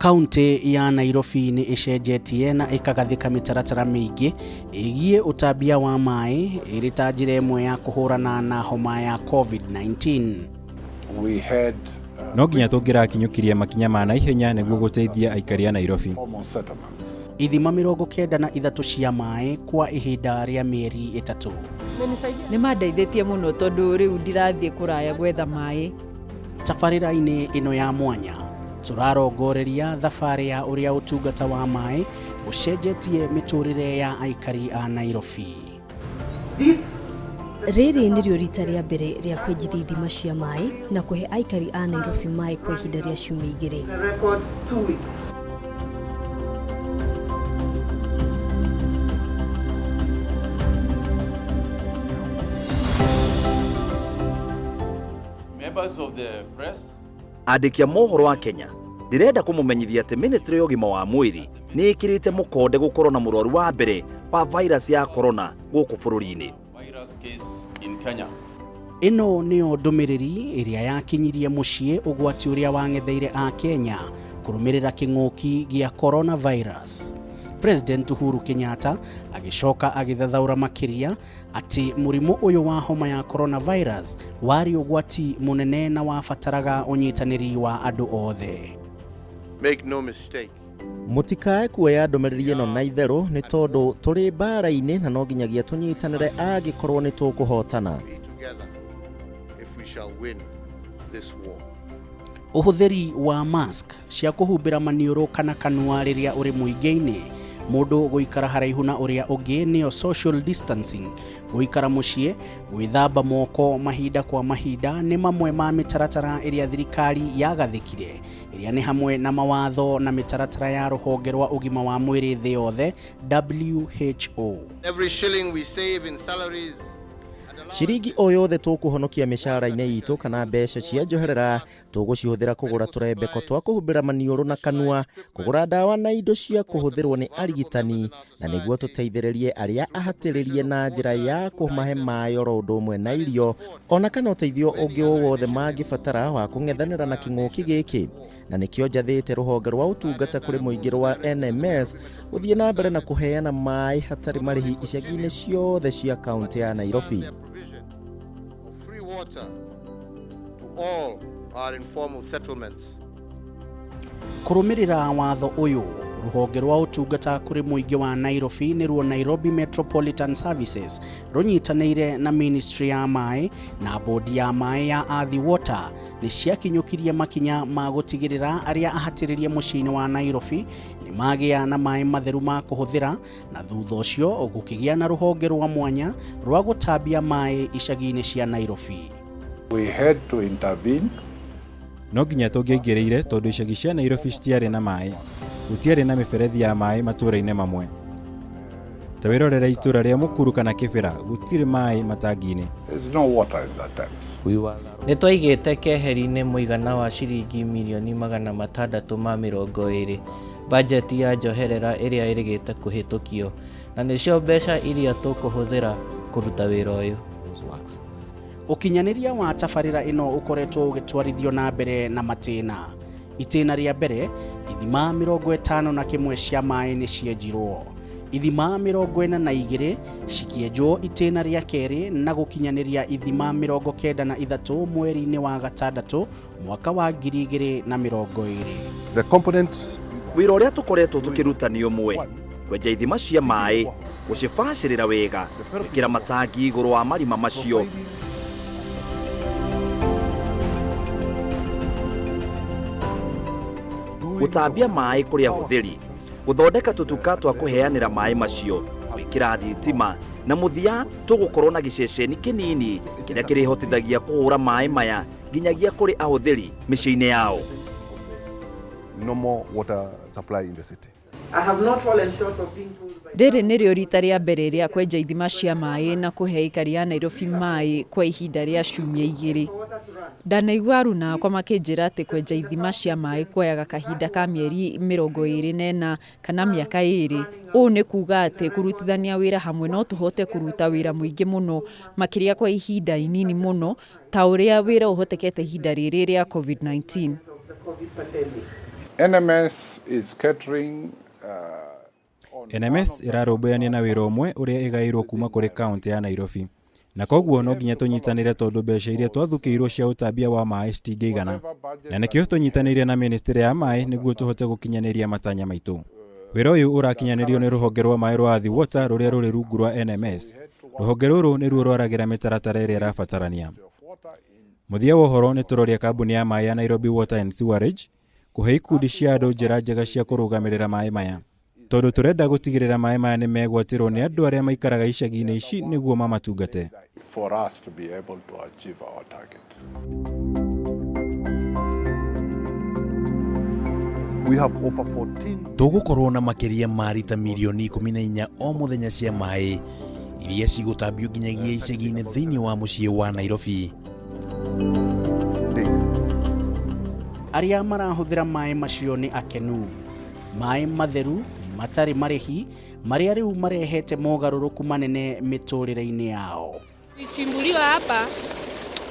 Kauntĩ ya Nairobi nĩ ĩcenjetie na ĩkagathĩka mĩtaratara mĩingĩ ĩgiĩ ũtambia wa maĩ ĩrĩ ta njĩra ĩmwe ya kũhũrana na homa ya COVID-19. We had No nginya tũngĩrakinyũkirie makinya ma naihenya nĩguo gũteithia aikari a Nairobi. Formal settlements. Ithima 93 cia maĩ kwa ihinda rĩa mĩeri 3. Nĩ mandeithĩtie mũno tondũ rĩu ndirathiĩ kũraya gwetha maĩ. Tabarĩra-inĩ ĩno ya mwanya tũrarongoreria thabarĩ ya ũrĩa ũtungata wa maĩ ũcenjetie mĩtũrĩre ya aikari a Nairobi. Rĩrĩ nĩrĩo rita rĩa mbere rĩa kwenjithia ithima cia maĩ na kũhe aikari a Nairobi maĩ kwa ihinda rĩa ciumia 2. Members of the press. Andĩki a mohoro a Kenya, ndĩrenda kũmũmenyithia atĩ ministry ya ũgima wa mwĩrĩ nĩ ĩkĩrĩte mũkonde gũkorwo na mũrwaru wa mbere wa virus ya corona gũkũ bũrũri-inĩ. Virus case in Kenya. Ĩno nĩyo ndũmĩrĩri ĩrĩa yakinyirie mũciĩ ũgwati ũrĩa wang'etheire a Kenya kũrũmĩrĩra kĩng'ũki gĩa coronavirus. President Uhuru Kenyatta agĩcoka agĩthathaũra makĩria atĩ mũrimũ ũyũ wa homa ya coronavirus warĩ ũgwati mũnene na wabataraga ũnyitanĩri wa andũ othe. Make no mistake. Mũtikae kuoya ndũmĩrĩri ĩno na itherũ nĩ tondũ tũrĩ mbara-inĩ na no nginyagia tũnyitanĩre angĩkorwo nĩ tũkũhotana. Be together if we shall win this war. Ũhũthĩri wa mask cia kũhumbĩra maniũrũ kana kanua rĩrĩa ũrĩ mũingĩ-inĩ, mũndũ gũikara haraihu na ũrĩa ũngĩ nĩyo social distancing, gũikara mũciĩ, gwĩthamba moko mahinda kwa mahinda nĩ mamwe ma mĩtaratara ĩrĩa thirikari yagathĩkire, ĩrĩa nĩ hamwe na mawatho na mĩtaratara ya rũhonge rwa ũgima wa mwĩrĩ thĩ yothe WHO. Every shilling we save in salaries Ciringi o yothe tũkũhonokia mĩcara-inĩ itũ kana mbeca cia njoherera tũgũcihũthĩra kũgũra tũrembeko twa kũhumbĩra maniũrũ na kanua, kũgũra ndawa na indo cia kũhũthĩrwo nĩ arigitani, na nĩguo tũteithĩrĩrie arĩa ahatĩrĩrie na njĩra ya kũmahe maĩ oro ũndũ ũmwe na irio, ona kana ũteithio ũngĩ o wothe mangĩbatara wa kũng'ethanĩra na kĩng'ũki gĩkĩ. Na nĩkĩo njathĩte rũhonge rwa ũtungata kũrĩ mũingĩ rwa NMS gũthiĩ na mbere na kũheana maĩ hatarĩ marĩhi icagi-inĩ ciothe cia kaunti ya Nairobi. Of free water to all our informal settlements. Kũrũmĩrĩra watho ũyũ, rũhonge rwa ũtungata kũrĩ mũingĩ wa Nairobi nĩruo Nairobi Metropolitan Services rũnyitanĩire na Ministry ya maĩ na bodi ya maĩ ya Athi Water nĩ ciakinyũkirie makinya ma gũtigĩrĩra arĩa ahatĩrĩrie mũciĩ-inĩ wa Nairobi nĩ magĩa na maĩ matheru ma kũhũthĩra, na thutha ũcio gũkĩgĩa na rũhonge rwa mwanya rwa gũtambia maĩ icagi-inĩ cia Nairobi. We had to intervene. No nginya tũngĩaingĩrĩire tondũ icagi cia Nairobi citiarĩ na maĩ. Gũtiarĩ na mĩberethi ya maĩ matũũra-inĩ mamwe. Ta wĩrorere itũũra rĩa Mukuru kana Kibera, gũtirĩ maĩ matangi-inĩ. There's no water in the taps. Nĩ twaigĩte keheri-inĩ mũigana wa ciringi mirioni 620 bajeti ya njoherera ĩrĩa ĩrĩgĩte kũhĩtũkio, na nĩcio mbeca iria tũkũhũthĩra kũruta wĩra ũyũ. Ũkinyanĩria wa tabarĩra ĩno ũkoretwo ũgĩtwarithio na mbere na matĩna. Itĩna rĩa mbere, ithima 51 cia maĩ nĩ cienjirwo. Ithima 42 cikĩenjwo itĩna rĩa kerĩ na gũkinyanĩria ithima 93 mweri-inĩ wa gatandatũ mwaka wa 2020. The component Wĩra ũrĩa tũkoretwo tũkĩruta nĩ ũmwe, kwenja ithima cia maĩ, gũcibacĩrĩra wega, gwĩkĩra matangi igũrũ wa marima macio, gũtambia maĩ kũrĩ ahũthĩri, gũthondeka tũtuka twa kũheanĩra maĩ macio, gwĩkĩra thitima, na mũthia tũgũkorwo na gĩceceni kĩnini kĩrĩa kĩrĩhotithagia kũhũra maĩ maya nginyagia kũrĩ ahũthĩri mĩciĩ-inĩ yao. No more water supply in the city. Rĩrĩ nĩrĩo rita rĩa mbere rĩa kwenja ithima cia maĩ na kũhe aikari a Nairobi maĩ kwa ihinda rĩa ciumia 2. Ndanaigua aruna akwa makĩnjĩra atĩ kwenja ithima cia maĩ kuoyaga kahinda ka mĩeri 24 kana mĩaka 2. Ũũ nĩ kuuga atĩ kũrutithania wĩra hamwe no tũhote kũruta wĩra mũingĩ mũno makĩria kwa ihinda inini mũno ta ũrĩa wĩra ũhotekete ihinda rĩrĩ rĩa COVID-19. NMS is catering NMS ĩrarũmbũyania na wĩra ũmwe ũrĩa ĩgaĩirwo kuma kũrĩ kaũntĩ ya Nairobi na koguo no nginya tũnyitanĩre tondũ mbeca iria twathukĩirwo cia ũtambia wa maĩ citingĩigana, na nĩkĩo tũnyitanĩire na ministry ya maĩ nĩguo tũhote gũkinyanĩria matanya maitũ. Wĩra ũyũ ũrakinyanĩrio nĩ rũhonge rwa maĩ rwa Athi Water rũrĩa rũrĩ rungu rwa NMS. Rũhonge rũrũ nĩruo rwaragĩra mĩtaratara ĩrĩa ĩrabatarania. Mũthia wa ũhoro nĩ tũroria kambuni ya maĩ ya Nairobi Water and Sewerage kũhe ikundi cia andũ njĩra njega cia kũrũgamĩrĩra maĩ maya, tondũ tũrenda gũtigĩrĩra maĩ maya nĩ megwatĩrwo nĩ andũ arĩa maikaraga icagi-inĩ ici nĩguo mamatungate. for us to be able to achieve our target. We have over 14 Tũgũkorwo na makĩria ma rita mirioni 14 o mũthenya cia maĩ iria cigũtambio nginyagia icagi-inĩ thĩinĩ wa mũciĩ wa Nairobi. Arĩa marahũthĩra maĩ macio nĩ akenu. Maĩ matheru matarĩ marĩhi marĩa rĩu marehete mogarũrũku manene mĩtũrĩre-inĩ yao. Ichimbuliwa hapa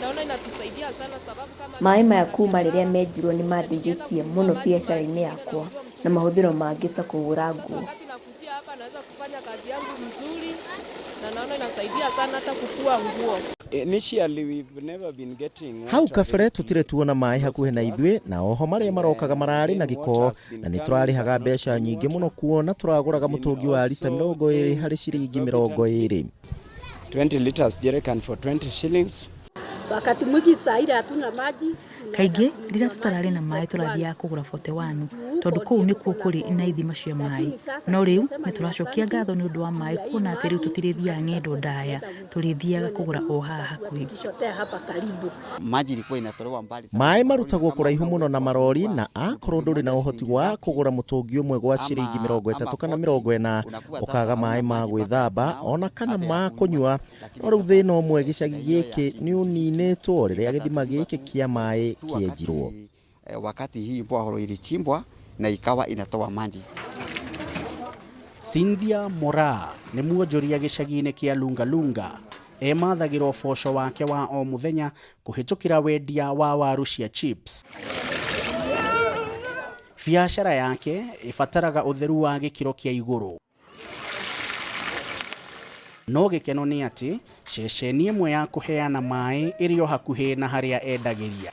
naona inatusaidia sana sababu kama Maĩ maya kuma rĩrĩa menjirwo nĩ mandeithĩtie mũno biacara-inĩ yakwa na mahũthĩro mangĩ ta kũgũra nguo. wakati nakujia hapa naweza kufanya kazi yangu mzuri na naona inasaidia sana hata kufua nguo. Hau kabere tũtirĩ tuona maĩ hakuhĩ na ithuĩ, na oho marĩa marokaga mararĩ na gĩko, na nĩ tũrarĩhaga mbeca nyingĩ mũno kuona tũragũraga mũtũngi wa rita 20 harĩ ciringi 20. 20 liters jerrycan for 20 shillings. Wakati mwingi saa ile hatuna maji. Kaingĩ rĩrĩa tũtararĩ na maĩ tũrathiaga kũgũra 41 tondũ kũu nĩkuo kũrĩ na ithima cia maĩ, no rĩu nĩ tũracokia ngatho nĩ ũndũ wa maĩ kuona atĩ rĩu tũtirĩthiaga ng'endo ndaya, tũrĩthiaga kũgũra o haha hakuhĩ. Tukichotea hapa karibu. Maji ilikuwa inatolewa mbali sana. Maĩ marutagwo kũraihu mũno na marori, na akorwo ndũrĩ na ũhoti wa kũgũra mũtũngi ũmwe gwa ciringi 30 kana 40, ũkaga maĩ ma gwĩthamba ona kana ma kũnyua. No rĩu thĩna ũmwe gĩcagi gĩkĩ nĩ ũninĩtwo rĩrĩa gĩthima gĩkĩ kĩa maĩ kĩenjirwo. Wakati hii borehole ilichimbwa na ikawa inatoa maji. Cynthia Moraa nĩ mwonjoria gĩcagi-inĩ kĩa Lungalunga. Emathagĩra ũboco wake wa o mũthenya kũhĩtũkĩra wendia wa waru cia chips. Biacara yake ĩbataraga ũtheru wa gĩkĩro kĩa igũrũ. No gĩkeno nĩ atĩ ceceni ĩmwe ya kũheana maĩ ĩrĩ o hakuhĩ na harĩa endagĩria.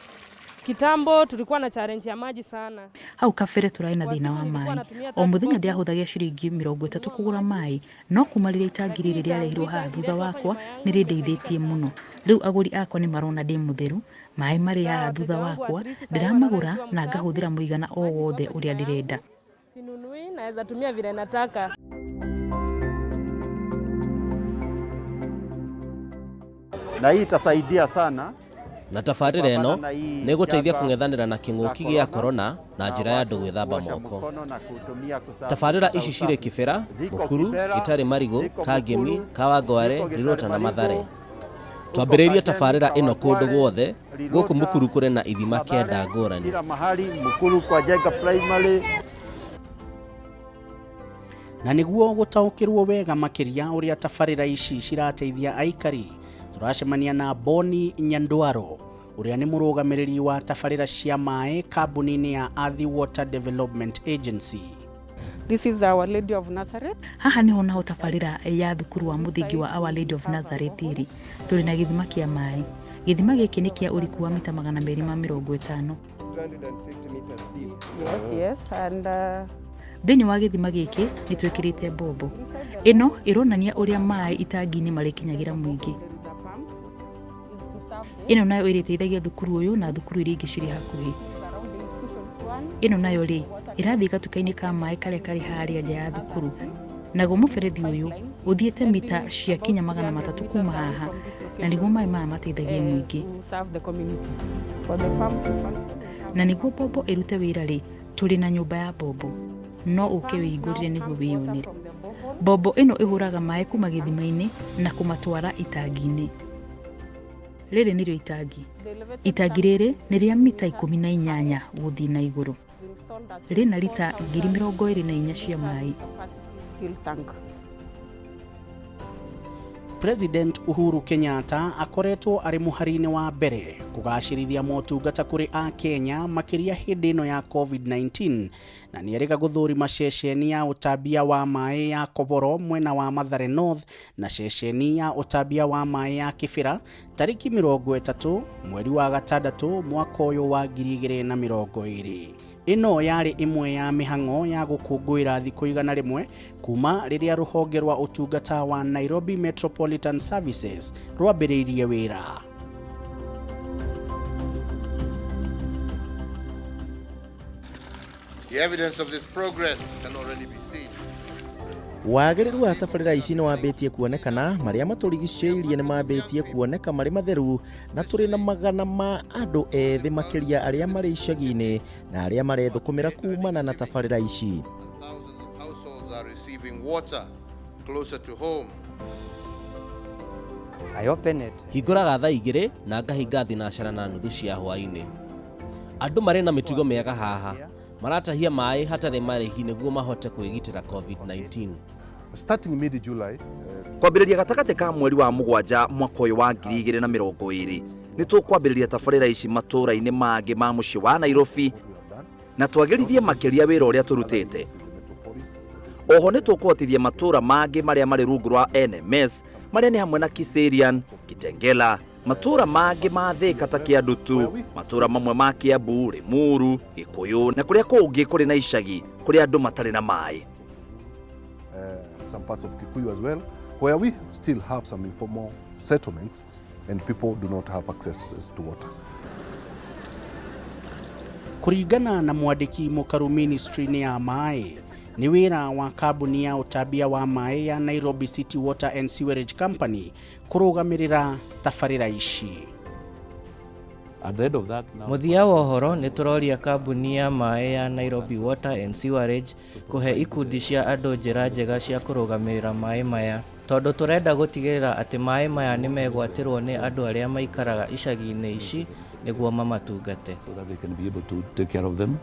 Kitambo tulikuwa na challenge ya maji sana. Hau kabere tũrarĩ na thĩna wa maĩ, o mũthenya ndĩahũthagĩra ciringi 30 kũgũra maĩ, no kuma rĩrĩa itangi rĩrĩ rĩarehirwo haha thutha wakwa nĩ rĩndeithĩtie mũno. Rĩu agũri akwa nĩ marona ndĩ mũtheru, maĩ marĩ haha thutha wakwa ndĩramagũra na ngahũthĩra mũigana o wothe ũrĩa ndĩrenda. Sinunui, naweza tumia vile nataka. Na hii itasaidia sana Na tabarĩra ĩno nĩ ĩgũteithia kũng'ethanĩra na kĩng'ũki gĩa korona na njĩra ya andũ gwĩthamba moko. Tabarĩra ici cirĩ Kibera, Mukuru, Gĩtarĩ Marigũ, Kangemi, Kawangware, Riruta na Mathare. Twambĩrĩirie tabarĩra ĩno kũndũ guothe, gũkũ Mukuru kũrĩ na ithima 9 ngũrani. Kila mahali Mukuru kwa Jenga Primary. Na nĩguo gũtaũkĩrwo wega makĩria ũrĩa tabarĩra ici cirateithia aikari, tũracemania na Boni Nyandwaro ũrĩa nĩ mũrũgamĩrĩri wa tabarĩra cia maĩ kambuni-inĩ ya Athi Water Development Agency. This is Our Lady of Nazareth. Haha niho naho tabarĩra ya thukuru wa mũthingi wa Our Lady of Nazareth ĩrĩ. Tũrĩ na gĩthima kĩa maĩ. Gĩthima gĩkĩ nĩ kĩa ũriku wa mita 250. Yes, yes, and Thĩinĩ wa gĩthima gĩkĩ nĩ twĩkĩrĩte mbombo. Ĩno ĩronania ũrĩa maĩ itangi-inĩ marĩkinyagĩra mũingĩ. Ĩno nayo ĩrĩteithagia thukuru ũyũ na thukuru iria ingĩ cirĩ hakuhĩ. Ĩno nayo rĩ, ĩrathiĩ gatuka-inĩ ka maĩ karĩa karĩ harĩa nja ya thukuru. Naguo mũberethi ũyũ ũthiĩte mita cia kinya 300 kuma haha, na nĩguo maĩ maya mateithagie mũingĩ. to serve the community. For the pump to function. Na nĩguo mbombo ĩrute wĩra rĩ, tũrĩ na nyũmba ya mbombo. No ũke wĩihingũrĩre nĩguo wĩyonere. Mbombo ĩno ĩhũraga maĩ kuma gĩthima-inĩ na kũmatwara itangi-inĩ. Rĩrĩ nĩrĩo itangi. Itangi rĩrĩ nĩ rĩa mita 18 gũthiĩ na igũrũ. Rĩna rita 24,000 cia maĩ. Steel tank. President Uhuru Kenyatta akoretwo arĩ mũhari-inĩ wa mbere Kũgacĩrithia motungata kũrĩ akenya makĩria hĩndĩ ĩno ya COVID-19, na nĩerĩga gũthũrima ceceni ya ũtambia wa maĩ ya Koboro mwena wa Mathare North na ceceni ya ũtambia wa maĩ ya Kibera tarĩki 30 mweri wa gatandatũ mwaka ũyũ wa 2020. Ĩno yarĩ ĩmwe ya mĩhang'o ya gũkũngũĩra thikũ 100 kuma rĩrĩa rũhonge rwa ũtungata wa Nairobi Metropolitan Services rwambĩrĩirie wĩra. The evidence of this progress can already be seen. Wagĩrĩru wa tabarĩra ici nĩ wambĩtie kuonekana, marĩa matũrigicĩirie nĩ mambĩtie kuoneka marĩ matheru, na tũrĩ na magana ma andũ ethĩ makĩria arĩa marĩ icagi-inĩ na arĩa marethũkũmĩra kumana na tabarĩra ici. Thousands of households are receiving water closer to home. I open it. Hingũraga thaa 2 na ngahinga 4:30 cia hwaĩ-inĩ. Andũ marĩ na mĩtugo mĩega haha, maratahia maĩ hatarĩ marĩhi nĩguo mahote kwĩgitĩra COVID-19. Starting mid-July, Kwambĩrĩria gatagatĩ ka mweri wa mũgwanja mwaka ũyũ wa 2020, nĩ tũkwambĩrĩria tabarĩra ici matũũra-inĩ mangĩ ma mũciĩ wa Nairobi na twagĩrithie makĩria wĩra ũrĩa tũrutĩte. Oho nĩ tũkũhotithia matũũra mangĩ marĩa marĩ rungu rwa NMS, marĩa nĩ hamwe na Kiserian, Kitengela, matũũra mangĩ ma Thika ta Kĩandutu, matũũra mamwe ma Kiambu, Limuru, Gĩkũyũ na kũrĩa kũngĩ kũrĩ na icagi kũrĩa andũ matarĩ na maĩ. Some parts of Kikuyu as well, where we still have some informal settlements and people do not have access to water. Kũringana na mwandĩki mũkaru ministry-inĩ ya maĩ, nĩ wĩra wa kambuni ya ũtambia wa maĩ ya Nairobi City Water and Sewerage Company kũrũgamĩrĩra tabarĩra ici. At the end of that now, Mũthia wa ũhoro nĩ tũroria kambuni ya maĩ ya Nairobi Water and Sewerage kũhe ikundi cia andũ njĩra njega cia kũrũgamĩrĩra maĩ maya, tondũ tũrenda gũtigĩrĩra atĩ maĩ maya nĩ megwatĩrwo nĩ andũ arĩa maikaraga icagi-inĩ ici nĩguo mamatungate. So that they can be able to take care of them.